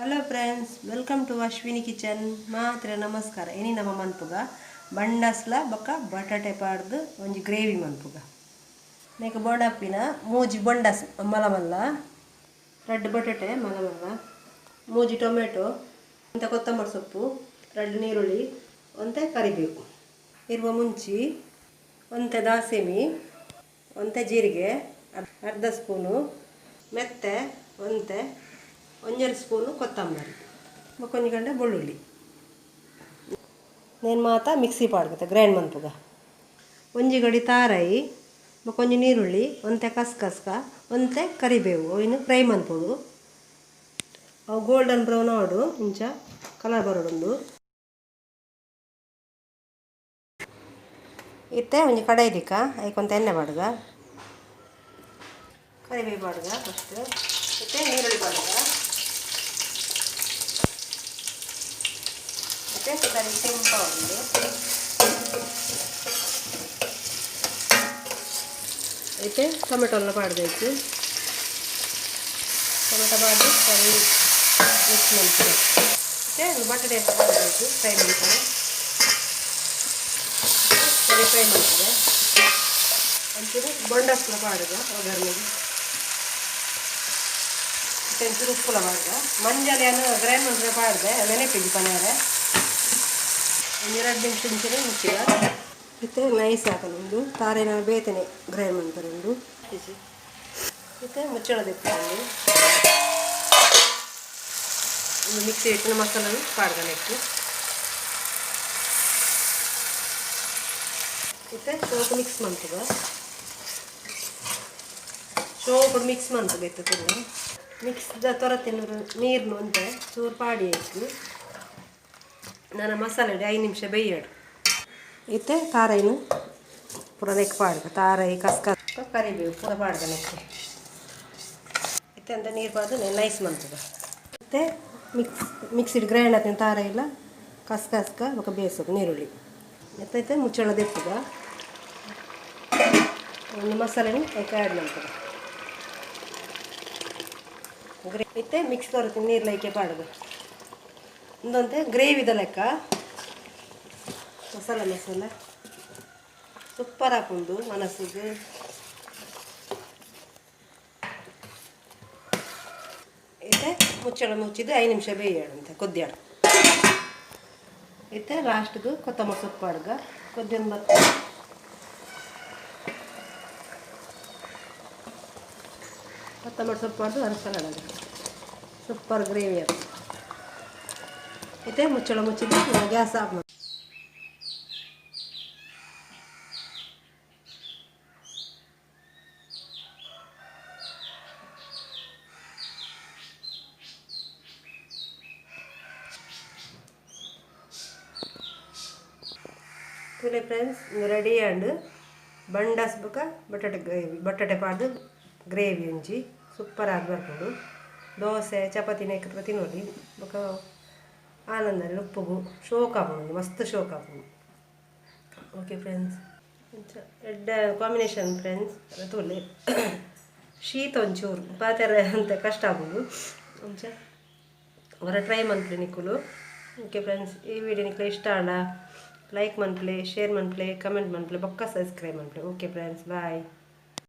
Hello friends, welcome to Ashwini kitchen. ಮಾತ್ರ ನಮಸ್ಕಾರ. ಇನಿ ನಮ್ಮ ಮನ್ಪುಗ ಬಂಡಸ್ಲ ಬೊಕ್ಕ ಬಟಾಟೆ ಪಾಡ್ದು ಒಂಜಿ ಗ್ರೇವಿ ಮನ್ಪುಗ. ನೆಕ್ ಬೋಡಾಪಿನ ಮೂಜಿ ಬಂಡಸ್ ಮಲಮಲ್ಲ, ರಡ್ಡ್ ಬಟಾಟೆ ಮಲಮಲ್ಲ, ಮೂಜಿ ಟೊಮೆಟೊ, ಒಂತೆ ಕೊತ್ತಂಬರಿ ಸೊಪ್ಪು, ರಡ್ಡ್ ನೀರುಳ್ಳಿ, ಒಂತೆ ಕರಿಬೇವು, ಇರುವ ಮುಂಚಿ, ಒಂತೆ ದಾಸೆಮಿ, ಒಂತೆ ಜೀರಿಗೆ, ಅರ್ಧ ಸ್ಪೂನು ಮೆತ್ತೆ, ಒಂತೆ ಒಂಜರೆ ಸ್ಪೂನು ಕೊತ್ತಂಬರಿ, ಬೊಕ್ಕೊಂಜಿ ಗಂಟೆ ಬೆಳ್ಳುಳ್ಳಿ. ನೇನು ಮಾತ ಮಿಕ್ಸಿ ಪಾಡ್ಗತ್ತೆ ಗ್ರೈಂಡ್ ಮನ್ಪುಗ. ಒಂಜಿ ಗಡಿ ತಾರಾಯಿ, ಬೊಕ್ಕೊಂಜಿ ನೀರುಳ್ಳಿ, ಒಂತೆ ಕಸ್ಕಸ್ಕ, ಒಂತೆ ಕರಿಬೇವು, ಇನ್ನು ಫ್ರೈ ಮನ್ಪೊಡು. ಅವು ಗೋಲ್ಡನ್ ಬ್ರೌನ್ ಆವಡು, ಇಂಚ ಕಲರ್ ಬರೋಡುಂಡು. ಇತ್ತೆ ಒಂಜಿ ಕಡಾಯಿ ದಿಕ್ಕ ಐಕೊಂತ ಎಣ್ಣೆ ಪಾಡ್ಗ, ಕರಿಬೇವು ಪಾಡ್ಗ ಫಸ್ಟ್, ಇತ್ತೆ ನೀರುಳ್ಳಿ ಪಾಡ್ಗ, ಮತ್ತೆ ಸರಿ ಕೆಂಪಾವುಂಡು. ಇತ್ತೆ ಟೊಮೆಟೊಲ್ಲ ಪಾಡ್ಬೇಕು. ಟೊಮೆಟೊ ಪಾಡ್ದು ಸರಿ ಮಿಕ್ಸ್ ಮಾಡ್ತಾರೆ. ಮತ್ತು ಬಟಾಟೆ ಎಲ್ಲ ಪಾಡಬೇಕು, ಫ್ರೈ ಮಾಡ್ತಾರೆ. ಸರಿ ಫ್ರೈ ಮಾಡ್ತಾರೆ. ಒಂಚೂರು ಬೊಂಡಸ್ಲ ಪಾಡುಗ ಒಗ್ಗರಣೆಗೆ. ಮತ್ತು ಒಂಚೂರು ಉಪ್ಪುಲ ಪಾಡುಗ. ಮಂಜಾಲಿಯನ್ನು ಗ್ರೈಂಡ್ ಮಾಡಿದ್ರೆ ಪಾಡ್ದೆ ನೆನಪಿಗೆ ಪನೇರೆ. ಒಂದು 2 ನಿಮಿಷ ಇಂಚನೆ ಮುಚ್ಚಿದ. ಮತ್ತು ನೈಸ್ ಹಾಕಲುಂಡು. ತಾರೇನ ಬೇತನೆ ಗ್ರೈಂಡ್ ಮಾಡ್ತಾರೆ. ಮತ್ತು ಮುಚ್ಚಳ ದೆಪ್ಪುಂಡು. ಒಂದು ಮಿಕ್ಸಿ ಇಟ್ಟಿನ ಮಸಾಲನು ಪಾಡ್ಗ ನೆಕ್ಕು. ಮತ್ತು ಶೋಕು ಮಿಕ್ಸ್ ಮಾಡ್ತದ. ಶೋಕು ಮಿಕ್ಸ್ ಮಾಡ್ತದೆ ಇತ್ತು ತಿನ್ನ ಮಿಕ್ಸ್ ತೊರ ತಿನ್ನೋರು ನೀರ್ನು ಒಂತೆ ಚೂರು ಪಾಡಿ ಆಯ್ತು. ನಾನು ಮಸಾಲೆ 5 ನಿಮಿಷ ಬೇಯಾಡು. ಇತ್ತೆ ತಾರೈನು ಪೂರ ನೆಕ್ ಪಾಡ್ಗ. ತಾರೈ, ಕಸ್ಕ, ಕರಿಬೇವು ಪೂರ ಪಾಡ್ಗ ನೆಕ್. ಇತ್ತೆ ಅಂತ ನೀರು ಪಾಡ್ದು ನೈಸ್ ಮಾಡ್ತದ. ಮತ್ತು ಮಿಕ್ಸಿಡ್ ಗ್ರೈಂಡ್ ಆತಿನ ತಾರೈ ಇಲ್ಲ ಕಸ್ಕಸ್ಕ ಬೊಕ ಬೇಯಿಸೋದು ನೀರುಳ್ಳಿ. ಎತ್ತೈತೆ ಮುಚ್ಚಳ ದೆಪ್ಪುಗ. ಒಂದು ಮಸಾಲೆನು ಅದಕ್ಕೆ ಆ್ಯಡ್ ಮಾಡ್ತದೆ. ಇತ್ತೆ ಮಿಕ್ಸ್ ತೋರುತ್ತೆ ನೀರು ಲೈಕೆ ಪಾಡುದು. ಒಂದೊಂತೆ ಗ್ರೇವಿದ ಲೆಕ್ಕ ಮಸಾಲೆ ಮಸಾಲೆ ಸೂಪರ್ ಹಾಕೊಂಡು ಮನಸ್ಸಿಗೆ. ಇತ್ತೆ ಮುಚ್ಚಳ ಮುಚ್ಚಿದ್ದು 5 ನಿಮಿಷ ಬೇಯಾಡಂತೆ ಕೊದ್ದಿಯಾಡು. ಇತ್ತೆ ಲಾಸ್ಟ್ಗೆ ಕೊತ್ತಂಬರಿ ಸೊಪ್ಪು ಅಡ್ಗ ಕೊದ್ದಿನ ಬರ್ತದೆ. ಕೊತ್ತಂಬರಿ ಸೊಪ್ಪು ಅದು ಅರಸಲ ಸೂಪರ್ ಗ್ರೇವಿ ಅದು. ಇತ್ತೆ ಮುಚ್ಚಳ ಮುಚ್ಚಿದ್ದು ಗ್ಯಾಸ್ ಆಫ್ ಮಾಡಿ. ತುಲೆ ಫ್ರೆಂಡ್ಸ್, ರೆಡಿ ಆಂಡ್ ಬಂಡಸ್ ಬೊಕ ಬಟಾಟೆ ಗ್ರೇವಿ. ಬಟಾಟೆ ಪಾಡ್ದು ಗ್ರೇವಿ ಒಂಜಿ ಸೂಪರ್ ಆದ್ ಬರ್ಪುಂಡು. ದೋಸೆ ಚಪಾತಿ ನೆಕ್ ತಿನ್ನೋಲಿ. ಬೊಕ ಆನಂದ ಉಪ್ಪುಗು ಶೋಕ್ ಆಪುಂಡು, ಮಸ್ತ್ ಶೋಕ್ ಆಪುಂಡು. ಓಕೆ ಫ್ರೆಂಡ್ಸ್, ಎಡ್ಡೆ ಕಾಂಬಿನೇಷನ್ ಫ್ರೆಂಡ್ಸ್. ತೂಲೆ ಶೀತ ಒಂಚೂರು ಪಾತೆರ ಅಂತ ಕಷ್ಟ ಆಪುಂಡು. ಅಂಚ ಹೊರ ಟ್ರೈ ಮನ್ಪುಲೆ ನಿಕುಲು. ಓಕೆ ಫ್ರೆಂಡ್ಸ್, ಈ ವಿಡಿಯೋ ನಿಕ್ಲೆ ಇಷ್ಟ ಆಂಡ ಲೈಕ್ ಮನ್ಪುಲೆ, ಶೇರ್ ಮನ್ಪುಲೆ, ಕಮೆಂಟ್ ಮನ್ಪುಲೆ, ಬೊಕ್ಕ ಸಬ್ಸ್ಕ್ರೈಬ್ ಮನ್ಪುಲೆ. Okay friends, bye.